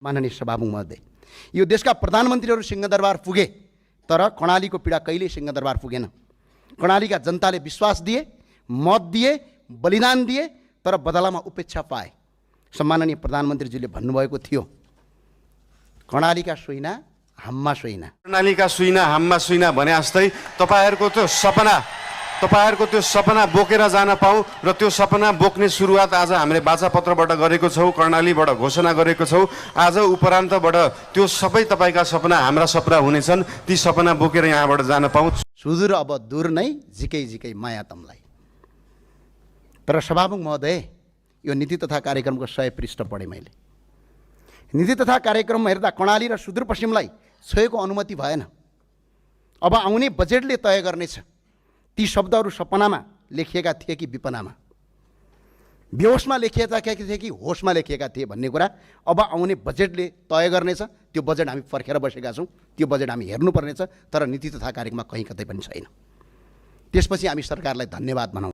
माननीय सभामुख महोदय, यो देशका प्रधानमन्त्रीहरू सिंहदरबार पुगे तर कर्णालीको पीडा कहिल्यै सिंहदरबार पुगेन। कर्णालीका जनताले विश्वास दिए, मत दिए, बलिदान दिए, तर बदलामा उपेक्षा पाए। सम्माननीय प्रधानमन्त्रीजीले भन्नुभएको थियो, कर्णालीका सुइना हाममा सुइना, कर्णालीका सुइना हाममा सुइना भने जस्तै तपाईहरुको त्यो सपना बोकेर जान पाऊँ र त्यो सपना बोक्ने सुरुवात आज हामीले बाचापत्रबाट गरेको छौँ, कर्णालीबाट घोषणा गरेको छौँ। आज उपरान्तबाट त्यो सबै तपाईका सपना हाम्रा सपना हुनेछन्, ती सपना बोकेर यहाँबाट जान पाऊँ। सुदूर अब दूर नै झिकै झिकै माया तमलाई। तर सभामुख महोदय, यो नीति तथा कार्यक्रमको 100 पृष्ठ पढेँ मैले। नीति तथा कार्यक्रममा हेर्दा कर्णाली र सुदूरपश्चिमलाई छोएको अनुमति भएन। अब आउने बजेटले तय गर्नेछ ती शब्दहरू सपनामा लेखिएका थिए कि विपनामा, बेहोसमा लेखिएका थिए कि होसमा लेखिएका थिए भन्ने कुरा अब आउने बजेटले तय गर्नेछ। त्यो बजेट हामी पर्खेर बसेका छौँ, त्यो बजेट हामी हेर्नुपर्नेछ। तर नीति तथा कार्यक्रममा कहीँ कतै पनि छैन। त्यसपछि हामी सरकारलाई धन्यवाद भनौँ।